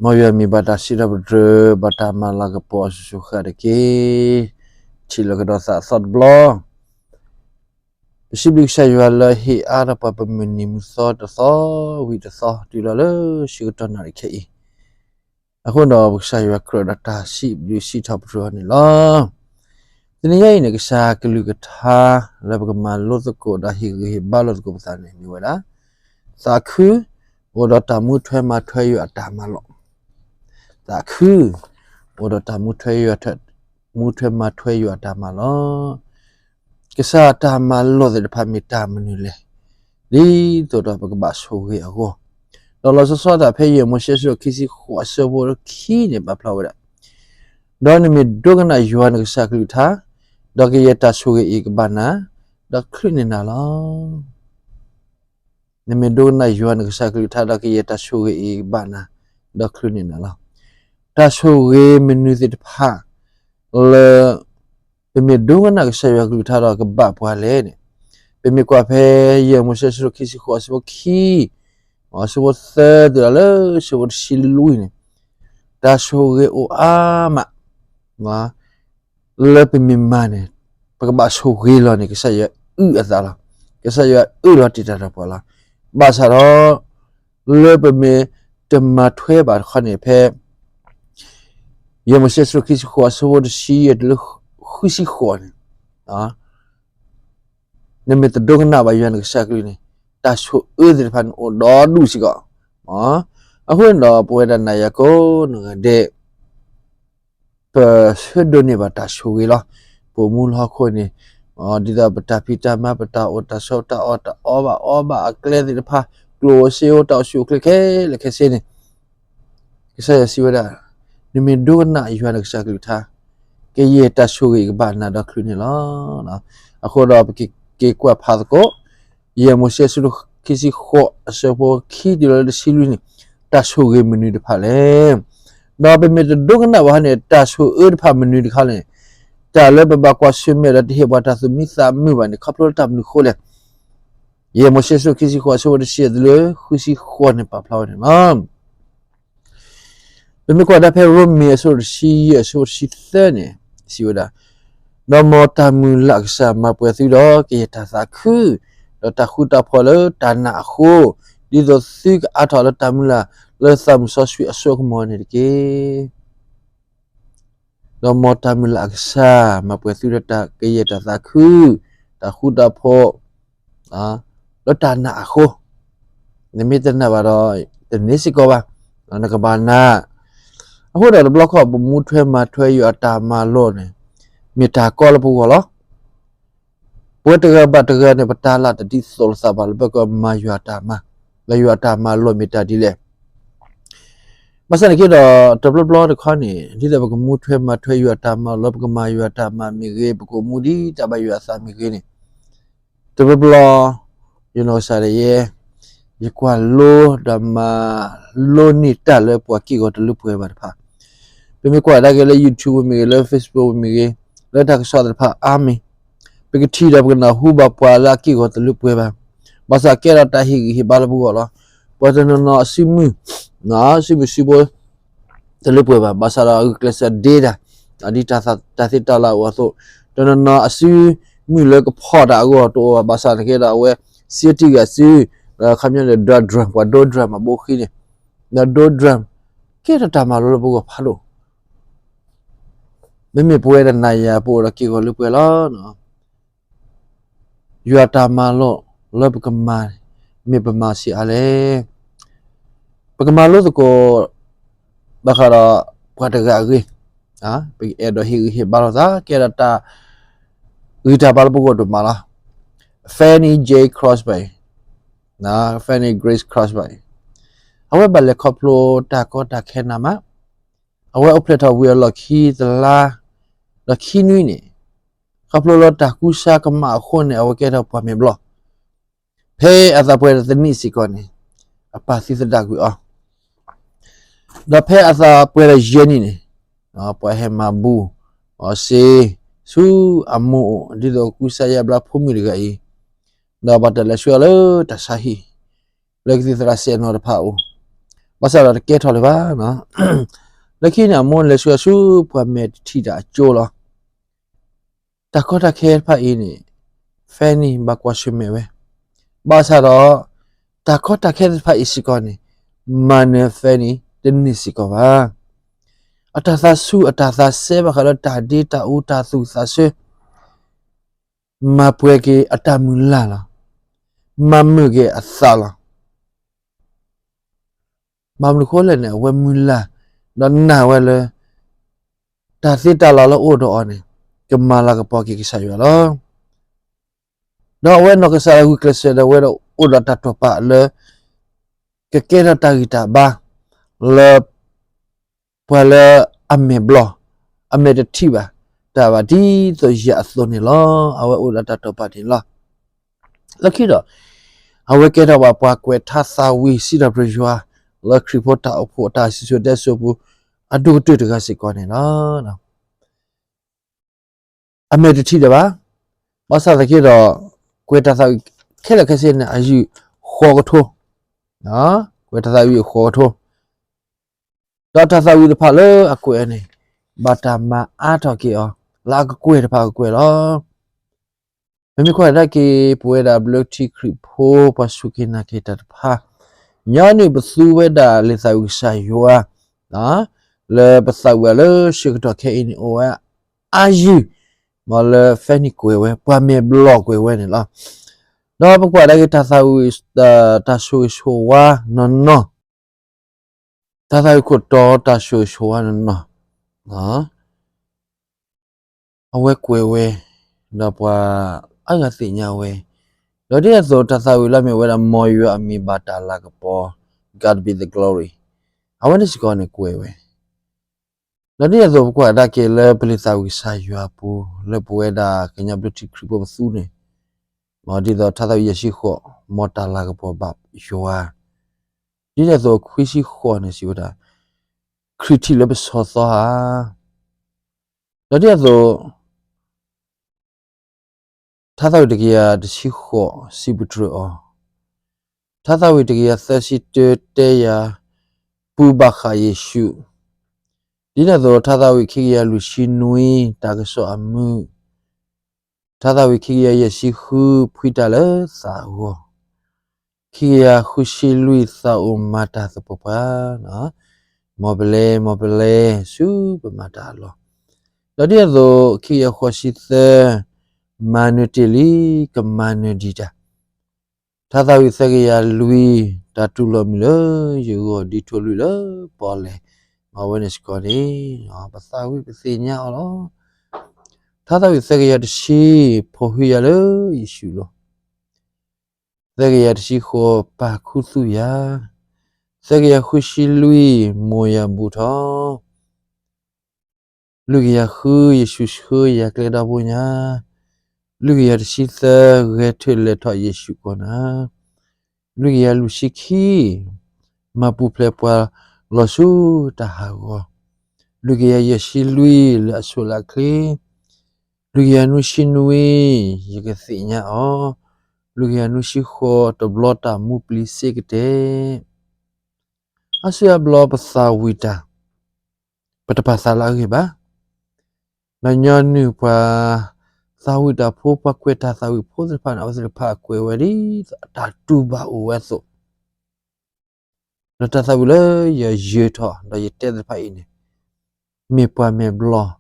မ်ယွၤမံၤဘၣ်တၢ်စံးထီၣ်ပတြၢၤ ဘၣ်တၢ်မၤလၤကပီၤအစိၤစိၤဃၣ်တက့ၢ်. ထံၣ်လိာ်ကဒီးသးအသီတဘျီ, ပစံးဘျုးကစၢ်ယွၤလၢဟ့ၣ်အါထီၣ်ပှၤပမုၢ်နံၤမုၢ်သီတသီဝံၤတသီ တုၤလီၤလၢဆၢကတီၢ်နၣ်ရံၣ်ခဲအံၤ, အဃိဒီးပကစၢ်ယွၤကြၢးဒီးတၢ်စံးဘျုးစံးထီၣ်ပတြၢၤအီၤန့ၣ်လီၤ. တနံၤညါအံၤန့ၣ် ကစၢ်ကလုၢ်ကထါလၢပကမၤလိသကိးဒီးဟ့ၣ်ဂံၢ်ဟ့ၣ်ဘါလိာ်သကိးပသးန့ၣ် မ့ၢ်ဝဲဒၣ် သးခု အိၣ်ဒီးတၢ်မူထွဲမၤထွဲယွၤအတၢ်မၤလီၤ. သးခု အိၣ်ဒီးတၢ်မူထွဲယွၤ, မူထွဲမၤထွဲယွၤအတၢ်မၤလီၤ. ကစၢ်အတၢ်မၤလိာ်သ့ၣ်တဖၣ်မ့ၢ်တၢ်မနုၤလဲၣ်, ဒ်သိးဒီးပကဘၣ်ဆိၣ်ဂ့ၤအဂီၢ်, ဒီးလီၤဆီဒၣ်တၢ်ဖဲယဲၢ်မိၤၡ့အဆၢခံဆံဃိးအဆၢဖိခံန့ၣ် ပာ်ဖျါဝဲဒၣ်, ဒီးနမ့ၢ်ဒိကနၣ်ယွၤနကစၢ်ကလုၢ်ကထါ, ဒီးကယဲၢ်တၢ်ဆိၣ်ဂ့ၤအံၤကဘၣ်နၤ, ဒီးချုးန့ၢ်နၤလီၤ. နမ့ၢ်ဒိကနၣ်ယွၤနကစၢ်ကလုၢ်ကထါ ဒီးကယဲၢ်တၢ်ဆိၣ်ဂ့ၤအံၤကဘၣ်နၤ, ဒီးချုးန့ၢ်နၤလီၤ. တၢ်ဆိၣ်ဂ့ၤမနုၤသ့ၣ်တဖၣ် လၢ ပမ့ၢ်ဒိကနၣ်ကစၢ်ယွၤကလုၢ်ကထါဒီးကဘၣ်ပှၤလဲၣ်န့ၣ်, ပမ့ၢ်ကွၢ်ဖဲယဲၢ်မိၤၡ့အဆၢခံဆံဃိးအဆၢဖိခံ, အဆၢဖိသၢတုၤလၢဆၢဖိတဆံလွံၢ်န့ၣ်, တၢ်ဆိၣ်ဂ့ၤအိၣ်အါမး လၢပမ့ၢ်မၤန့ၣ်, ပကဘၣ်ဆိၣ်ဂ့ၤလီၤန့ၣ် ကစၢ်ယွၤအုၣ်အသးလီၤ. ကစၢ်ယွၤအုၣ်လီၤတံာ်တာ်တၢ်ပှၤလီၤ. ဘၣ်ဆၣ်ဒီး လၢပမ့ၢ်တမၤထွဲဘၣ်တခီန့ၣ် ဖဲ ယဲၢ်မိၤၡ့အဆၢခံဆံဃိးအဆၢဖိတဆံယဲၢ်တုၤလၢဃုဆံဃိးန့ၣ်, နမ့ၢ်တဒိကနၣ်ဘၣ်ယွၤနကစၢ်ကလုၢ်န့ၣ်, တၢ်ဆိၣ်အၢသ့ၣ်တဖၣ်န့ၣ်အိၣ်ဒီဒူၣ်စ့ၢ်ကီး. အဃိန့ၣ်ဒီး ပဝဲဒၣ်နၤယၤကိးနီၢ်ဂၤဒဲး ပဆၢဒိးန့ၢ်ဘၣ်တၢ်ဆိၣ်ဂ့ၤလီၤ. ပအိၣ်မူလၢဟီၣ်ခိၣ်န့ၣ်, ဒ်သိးပတၢ်ဖံးတၢ်မၤ ပတၢ်အိၣ်တၢ်ဆိး တၢ်အီၣ်တၢ်အီဘၣ်အီဘၣ်အကျဲသ့ၣ်တဖၣ်, ကျိၣ်ဧိၤစ့ဧိၤ တၢ်အိၣ်ဆူၣ်အိၣ်ချ့ခဲလၢာ်ခဲဆ့န့ၣ်, ကစၢ်ယွၤစံးဝဲဒၣ်, နမ့ၢ်ဒိကနၣ်ယွၤနကစၢ်ကလုၢ်ကထါ, ကယဲၢ်တၢ်ဆိၣ်ဂ့ၤအံၤကဘၣ်နၤဒီးချုးန့ၢ်လီၤ. အဃိဒီးပက့ၤကွၢ်ဖးသကိး ယဲၢ်မိၤၡ့အဆၢခံဆံဃိးအဆၢဖိခံတုၤလၢတဆံလွံၢ်န့ၣ်, တၢ်ဆိၣ်ဂ့ၤမနုၤတဖၣ်လဲၣ်. ဒီးပမ့ၢ်တဒိကနၣ်ဘၣ်ဟီန့ၣ် တၢ်ဆိၣ်အၢတဖၣ်မနုၤတခါလဲၣ်. တၢ်လၢပဘၣ်ကွၢ်ဆၢၣ်မဲာ်ဒီးတဟ့ၣ်ပှၤတၢ်သူၣ်မံသးမုာ်ဘၣ်န့ၣ် ခီဖျိလၢတၢ်မနုၤအဃိလဲၣ်. ယဲၢ်မိၤၡ့အဆၢခံဆံဃိးအဆၢဖိတဆံတုၤလၢဃုဆံဃိးန့ၣ် ပာ်ဖျါဝဲန့ၣ်လီၤ. ပမ့ၢ်ကွၢ်ဒၣ်ဖဲရိမ့ၤအဆၢတဆံယဲၢ်အဆၢဖိတဆံသၢန့ၣ်, စံးဝဲဒၣ်, ဒီးမ်တၢ်မုၢ်လၢ်အကစၢ်မၤပှဲၤသုဒီးကယဲၢ်တၢ်သးခု, ဒီးတၢ်ဃူတၢ်ဖိးလၢတၢ်နာ်အဃိ, ဒ်သိးသုကအါထီၣ်လၢတၢ်မုၢ်လၢ်လၢသးမုၢ်စီဆှံအစိအကမီၤန့ၣ်တက့ၢ်. ဒီးမ်တၢ်မုၢ်လၢ်အကစၢ်မၤပှဲၤသုဒီးတၢ်ကယဲၢ်တၢ်သးခု, တၢ်ဃူတၢ်ဖိး လၢတၢ်နာ်အဃိ, နမ့ၢ်တနာ်ဘၣ်ဒီး တန့ၢ်စ့ၢ်ကီးဘၣ်, နကဘၣ်နာ်. အဃိဒီးတဘျီခီၣ် ပမူထွဲမၤထွဲယွၤအတၢ်မၤလိာ်န့ၣ် မ့ၢ်တၢ်ကီလၢပဂီၢ်လီၤ. ပဝဲတဂၤဘၣ်တဂၤန့ၣ် ပတၢ်လၢတဒ်သိးလိာ်သးဘၣ်လၢပကမၤယွၤအတၢ်မၤ, လၢယွၤအတၢ်မၤလိာ်မ့ၢ်တၢ်ဒ်လဲၣ်. ဘၣ်ဆၣ်န့ၣ်က့ဒီး တဘျီဘျီတခီန့ၣ် ဒ်သိးပကမူထွဲမၤထွဲယွၤအတၢ်မၤလိာ် ပကမၤယွၤအတၢ်မၤမ့ၢ်ဂ့ၤ ပကအိၣ်မူဒ်တၢ်ဘၣ်ယွၤအသးမ့ၢ်ဂ့ၤန့ၣ် တဘျီဘျီ ယနီၢ်ကစၢ်ဒၣ်ယဲ ယကွၢ်လိဒီးမၤလိန့ၢ်တၢ်လၢပှၤက့ၢ်ဂီၤတလၢပှဲၤဘၣ်တဖၣ်, ပမ့ၢ်ကွၢ်ဒၣ်က့ၤလၢ YouTube မ့ၢ်ဂ့ၤ, လၢ Facebook မ့ၢ်ဂ့ၤ, လၢတၢ်ကစီၣ်သ့ၣ်တဖၣ်အါမံၤ, ပကထံၣ်ဒီးပကနၢ်ဟူဘၣ်ပှၤလၢအက့ၢ်ဂီၤတလၢပှဲၤဘၣ်. ဘၣ်ဆၣ်ကဲထီၣ်တၢ်ဟ့ၣ်ဂံၢ်ဟ့ၣ်ဘါလၢပဂီၢ်လီၤ. ပှၤတနီၤနီၤအစုမုၢ်, စုမုၢ်စုဖိ တလၢပှဲၤဘၣ်. ဘၣ်ဆၣ်ဒီးအဂုာ်ကျဲးစၢးဒ့တၢ်, ဒ်တၢ်သ့တၢ်လၢအအိၣ်အသိး, တနီၤနီၤအစုမုၢ်လၢကဖီၣ်တၢ်အဂီၢ်တအိၣ်ဘၣ်. ဘၣ်ဆၣ်န့ၣ်က့ဒီးအဝဲ စ့တံၢ်ဂၤစု, ခီပညီန့ၣ် ဒိ drum, ပှၤဒိ drum အဘိဃံန့ၣ်, ဒီးဒိ drum ကဲထီၣ်တၢ်မၤလိလၢပဂီၢ်ဖးဒိၣ်. မ့မ့ၢ်ပဝဲဒၣ်နၤယၤပအိၣ်ဒီးက့ၢ်ဂီၤလၢပှဲၤလီၤ. ယွၤတၢ်မၤလိာ်လၢပကမၤန့ၣ် မ့ၢ်ပမၤဆံးအါလဲၣ်. ပကမၤလိသကိး ဘၣ်ဃးဒီးပှၤတဂၤအဂ့ၢ်, ပကအဲၣ်ဒိးဟ့ၣ်ဂံၢ်ဟ့ၣ်ဘါလိာ်သး ကဲထီၣ်တၢ်ဂံၢ်တၢ်ဘါလၢပဂီၢ်ဒိၣ်မးလီၤ. Fanny J Crosby, Fanny Grace Crosby, အဝဲဘၣ်လဲၤခီဖျိတၢ်ကီတၢ်ခဲနးမး, အဝဲအိၣ်ဖျဲၣ်ထီၣ်ဝံၤအလီၢ်ခံတလါ ဒီးခံနွံန့ၣ်, ခီဖျိလၢတၢ်ကူစါကမၣ်အဃိန့ၣ် အဝဲကဲထီၣ်ပှၤမဲာ်ဘျီၣ်. ဖဲအသးပှဲၤဒီးတနံၣ်စ့ၢ်ကီးန့ၣ်, အပၢ်သုသဒၣ်ကွံာ်အီၤ, ဒီးဖဲအသးပှဲၤဒီးယဲၢ်နံၣ်န့ၣ်, ပှၤဟဲမၤဘူးအီၤစ့ ဆူအမိၢ်အိၣ် ဒ်သိးကူစါယါဘျါဖိမုၣ်တဂၤအံၤ, ဒီးဘၣ်တၢ်လဲၤဆှၢအီၤလၢတၢ်ဆါဟံၣ် လၢကသံၣ်သရၣ်စဲးနီၤတဖၣ်အအိၣ်, ဘၣ်ဆၣ်ဒီးတကဲထီၣ်လၢၤဘၣ်. လၢခံန့ၣ် အမိၢ်လဲၤဆှၢဆူပှၤမဲာ်တထံၣ်တၢ်အကၠိလီၤ. တၢ်ကီတၢ်ခဲတဖၣ်အံၤန့ၣ် Fanny ဘၣ်ကွၢ်ဆၢၣ်မဲာ်ဝဲ, ဘၣ်ဆၣ်ဒီး တၢ်ကီတၢ်ခဲသ့ၣ်တဖၣ်အံၤစ့ၢ်ကီးန့ၣ် မၤနၢၤ Fanny တန့ၢ်စ့ၢ်ကီးဘၣ်. အတၢ်သးဆူၣ်အတၢ်သးစဲဘၣ်ဃးလၢတၢ်ဒ့တၢ်အူတၢ်သူၣ်သးဆၢ မၤပှဲၤက့ၤအတၢ်မုၢ်လၢ်လီၤ. မၤမုာ်က့ၤအသးလီၤ. ဘၣ်မနုၤဃိလဲၣ်န့ၣ် အဝဲမုၢ်လၢ် ဒီးနာ်ဝဲလၢ တၢ်သ့တၢ်လၢ်လၢအိၣ်ဒီးအီၤန့ၣ် ကမၤလၤကပီၤက့ၤကစၢ်ယွၤလီၤ. ဒီးအဝဲနီၢ်ကစၢ်ဒၣ်ဂုာ်ကျဲးစၢးဒီးအဝဲဒီးအိၣ်ဒီးတၢ်တိာ်ပာ်လၢ ကကဲထီၣ်တၢ်ဂံၢ်တၢ်ဘါ လၢ ပှၤလၢအမဲာ်ဘျီၣ်, အမဲာ်တထံၣ်ဘၣ်တၢ်ဘၣ်ဒ်သိးယၤအသိးန့ၣ်လီၤ. အဝဲအိၣ်ဒီးတၢ်တိာ်ပာ်န့ၣ်လီၤ. လၢခံဒီး အဝဲကဲထီၣ်ဘၣ်ပှၤကွဲးထါသးဝံၣ်စံးထီၣ်ပတြၢၤယွၤ လၢခရံာ်ဖိတၢ်အိၣ်ဖှိၣ်အတၢ်စံၣ်စိၤတဲစိၤပူၤ အဒိၣ်ကတၢၢ်တဂၤစ့ၢ်ကီးန့ၣ်လီၤ. အမဲာ်တထံၣ်ဒံးဘၣ်. ဘၣ်ဆၣ်သနာ်က့ဒီး ကွဲးတၢ်သးဝံၣ်ခဲလၢာ်ခဲဆ့န့ၣ် အယုၢ်ဃိးကထိ, ကွဲးတၢ်သးဝံၣ်ဃိးကထိ, ဒီးတၢ်သးဝံၣ်တဖၣ်လၢအကွဲးန့ၣ် ဘၣ်တၢ်မၤအါထီၣ်က့ၤအီၤ လၢအကကွဲၢ်တဖၣ်ကကွဲၢ်လီၤ. ပမ့ၢ်ကွၢ်ကဒါက့ၤ ပဝဲဒၣ်ဘျၢထံခရံာ်ဖိ ပှၤစူၢ်က့ၤနာ်က့ၤတၢ်တဖၣ်, ညီနုၢ်ပသူဝဲဒၣ်လံာ်သးဝံၣ်ကစၢ်ယွၤ လၢပသးဝံၣ်အီၤလၢဆၢကတီၢ်ခဲအံၤန့ၣ် အိၣ်ဝဲအါယုၢ် မ်လၢ Fanny ကွဲးဝဲ ပှၤမဲာ်ဘျီၣ်ကွဲးဝဲန့ၣ်လီၤ. ဒီးပကွၢ်ကဒါက့ၤတၢ်သးဝံၣ် တၢ်ဆိၣ်ဂ့ၤဆိၣ်ဝါနီၢ်နီၢ်, တၢ်သးဝံၣ်ခိၣ်တီတၢ်ဆိၣ်ဂ့ၤဆိၣ်ဝါနီၢ်နီၢ် အဝဲကွဲးဝဲ ဒီးပှၤအါဂၤသ့ၣ်ညါဝဲ, ဒီးဒ်န့ၣ်အသိး တၢ်သးဝံၣ်လၢအမ့ၢ်ဝဲဒၣ် မ်ယွၤအမံၤဘၣ်တၢ်လၤကပီၤ God be the glory အဝဲန့ၣ်စ့ၢ်ကီးန့ၣ်ကွဲးဝဲ, ဒီးဒ်န့ၣ်အသိး ပကွၢ်ကဒါက့ၤလၢပလံာ်သးဝံၣ်ကစၢ်ယွၤအပူၤ လၢပဝဲဒၣ်ကညီဘျၢထံခရံာ်ဖိပသူန့ၣ်, မ်ဒ်သိးတၢ်သးဝံၣ်ယဲၢ်ဆံဃိး မ်တၢ်လၤကပီၤဘၣ်ယွၤ, ဒ်န့ၣ်အသိးခွံဆံဃိးန့ၣ်စံးဝဲဒၣ် ခရံာ်ထံၣ်လၢပဆီၣ်သီဧါ. ဒီးဒ်န့ၣ်အသိး ထါသးဝံၣ်တကယၤတဆံဃိး စံးပတြၢၤအီၤ, ထါသးဝံၣ်တကယၤသၢဆံတၢ တဲယၤ ပူၤဘၣ်ဃးယ့ၣ်ၡူး, ဒ်န့ၣ်အသိး ထါသးဝံၣ်ခံကယၤလွံၢ်ဆံနွံ တၢ်ကစီၣ်အမုာ်, ထါသးဝံၣ်ခံကယၤယဲၢ်ဆံဃု ဖှံတၢ်လၢသးအဂီၢ်, ခံကယၤဃုဆံလွံၢ် သးအိၣ်မၤတၢ်သပှၢ်ပှၢ်, မ်ပလဲၤ မ်ပလဲၤ ဆူပမၤတၢ်အလီၢ်, ဒီးဒ်န့ၣ်အသိး ခံကယၤဃိးဆံသၢ မၤနၢၤတ့ၢ်လံ ကမၤနၢၤဒံးတၢ်, ထါသးဝံၣ်သၢကယၤလွံၢ် တၢ်တူၢ်လိာ်မုာ်လၢယဂီၢ် ဒ်ထိၣ်လွံၢ်လၢပီၣ်လဲၣ်, မ်အဝဲန့ၣ်စ့ၢ်ကီးန့ၣ် ပသးဝံၣ်ပသ့ၣ်ညါအီၤလီၤ. ထါသးဝံၣ်သၢကယၤတဆံ ဖိးဟုယၤလၢယ့ၣ်ၡူးအလိၤ, သၢကယၤတဆံဃိး ပာ်ခူသူၣ်ယၤ, သၢကယၤဃုဆံလွံၢ် မိၢ်ယၤဘူၣ်ထီၣ်, လွံၢ်ကယၤဃု ယ့ၣ်ၡူးဆှၢယၤကျဲဒီဘိညါ, လွံၢ်ကယၤတဆံသၢ ဂဲၤထၢၣ်လဲၤထီၣ်ယ့ၣ်ၡူးကိးနၤ, လွံၢ်ကယၤလွံၢ်ဆံခံ မၤပူၤဖျဲးပှၤလီၤဆူတၢ်ဟးဂီၤ, လွံၢ်ကယၤယဲၢ်ဆံလွံၢ် လၢအဆိးလၢအချ့, လွံၢ်ကယၤနွံဆံနွံ ယကသ့ၣ်ညါအီၤ, လွံၢ်ကယၤနွံဆံဃိး တဘျီတၢ်မူပျံၤစ့ကတဲာ်, အါစုအါဘျီပသးဝံၣ်တၢ် ပတပာ်သးလၢအဂ့ၢ်ဘၣ်. ဒီးညီနုၢ်ပှၤသးဝံၣ်တၢ်ဖိ ပှၤကွဲးတၢ်သးဝံၣ်ဖိသ့ၣ်တဖၣ်န့ၣ် အဝဲသ့ၣ်တဖၣ်ကွဲးဝဲဒ်သိးအတၢ်တူၢ်ဘၣ်အိၣ်ဝဲအသိး, ဒီးတၢ်သးဝံၣ်လၢယယၢၤထီၣ် ဒီးယတဲသ့ၣ်တဖၣ်အံၤန့ၣ် မ့ၢ်ပှၤမဲာ်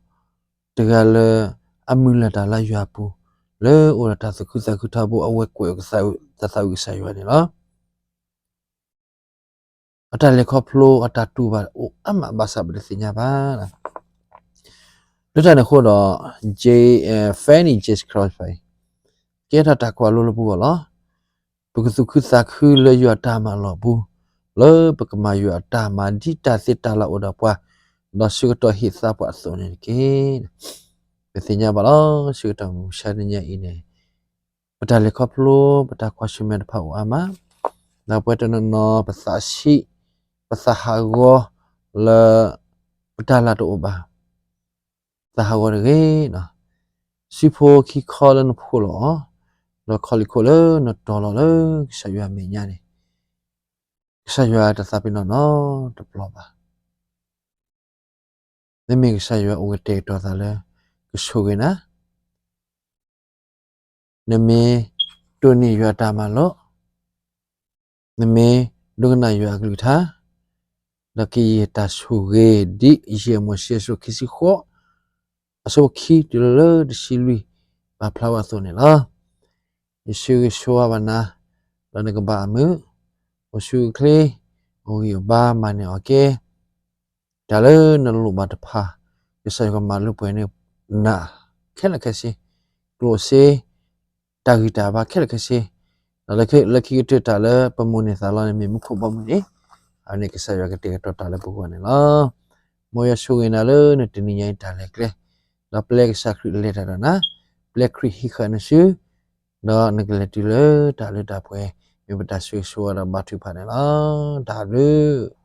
ဘျီၣ်တဂၤလၢအမုၢ်လၢ်တၢ်လၢယွၤအပူၤ, လၢအိၣ်ဒီးတၢ်သူၣ်ခုသးခုထီဘိ အဝဲကွဲးတၢ်သးဝံၣ်ကစၢ်ယွၤန့ၣ်လီၤ. အတၢ်လဲၤခီဖျိအတၢ်တူၢ်ဘၣ်အိၣ်အါမးဘၣ်ဆၣ်ပတသ့ၣ်ညါဘၣ်. လၢတၢ်န့ၣ်အဃိဒီး J, Fanny Jacques Claude အံၤ ကဲထီၣ်တၢ်ကွၢ်လိလၢပဂီၢ်လီၤ. ပကသူၣ်ခုသးခုလၢယွၤအတၢ်မၤအလီၢ်အပူၤ, လၢပကမၤယွၤအတၢ်မၤဒ်တၢ်သ့တၢ်လၢအိၣ်ဒီးပှၤ, ဒီးဆၢကတီၢ်ဟ့ၣ်သါပှၤအသိးန့ၣ်တက့ၢ်. ပသ့ၣ်ညါဘၣ်လီၤ ဆၢကတီၢ်မုၢ်မဆါတနံၤအံၤန့ၣ် ပတၢ်လဲၤခီဖျိ ပတၢ်ကွၢ်ဆၢၣ်မဲာ်တဖၣ်အိၣ်အါမး, ဒီးပဝဲတနီၤနီၤ ပသးဆံး ပသးဟးဂီၤလၢ ပတၢ်လၤတအိၣ်ဘၣ်, သးဟးဂီၤတဂ့ၤ. စုဖိခံခီလၢနဖှိၣ်လီၤအီၤ, ဒီးခီလ့ၣ်ခိၣ်လၢနတီၤလီၤလၢကစၢ်ယွၤအမဲာ်ညါန့ၣ်, က ကစၢ်ယွၤတသးပ့ၤနီၣ်နီတဘျီဘၣ်. မ့မ့ၢ်ကစၢ်ယွၤအိၣ်ကတဲာ်ကတီၤသးလၢ ကဆိၣ်ဂ့ၤနၤ, နမ့ၢ်တိၢ်န့ၢ်ယွၤအတၢ်မၤလိာ်, နမ့ၢ်ဒိကနၣ်ယွၤအကလုၢ်ကထါ, ဒီးကယဲၢ်တၢ်ဆိၣ်ဂ့ၤ ဒ်ယဲၢ်မိၤၡ့အဆၢခံဆံဃိး, အဆၢဖိခံတုၤလၢတဆံလွံၢ် ပာ်ဖျါဝဲအသိးန့ၣ်လီၤ. ယဆၢဂ့ၤဆၢဝါဘၣ်နၤ, ဒီးနကဘၣ်အမုာ်, အိၣ်ဆူၣ်အိၣ်ချ့, အိၣ်ဂံၢ်အိၣ်ဘါ မၤန့ၢ်အီၣ်ကဲ တၢ်လၢနလိၣ်ဘၣ်တဖၣ်, ကစၢ်ယွၤကမၤလၢပှဲၤန့ၢ်နၤခဲလၢာ်ခဲဆ့, ကျိၣ်စ့, တၢ်ဂံၢ်တၢ်ဘါခဲလၢာ်ခဲဆ့, ဒီးလၢခံကတၢၢ်တၢ်လၢပမိၣ်န့ၢ်သးလီန့ၣ် မ့ၢ်မူခိၣ်ဘီမုၢ်န့ၣ်, အဝဲန့ၣ်ကစၢ်ယွၤကတဲာ်ကတီၤတၢ်လၢပဂီၢ်န့ၣ်လီၤ. မ်ယွၤဆိၣ်ဂ့ၤနၤလၢနတနံၤညါအံၤတၢ်လဲၤကျဲ, ဒီးပျဲကစၢ်ခရံာ်လဲၤတၢ်ဒီးနၤ, ပျဲခရံာ်ဟံးဃာ်နစု ဒီးနကလဲၤတုၤလၢတၢ်လၢတၢ်ပှဲၤ မ့ၢ်ပတၢ်ဆိၣ်ဂ့ၤဆိၣ်ဝါဒီးဘါထုကဖၣ်န့ၣ်လီၤ. တၢ်ဘျုး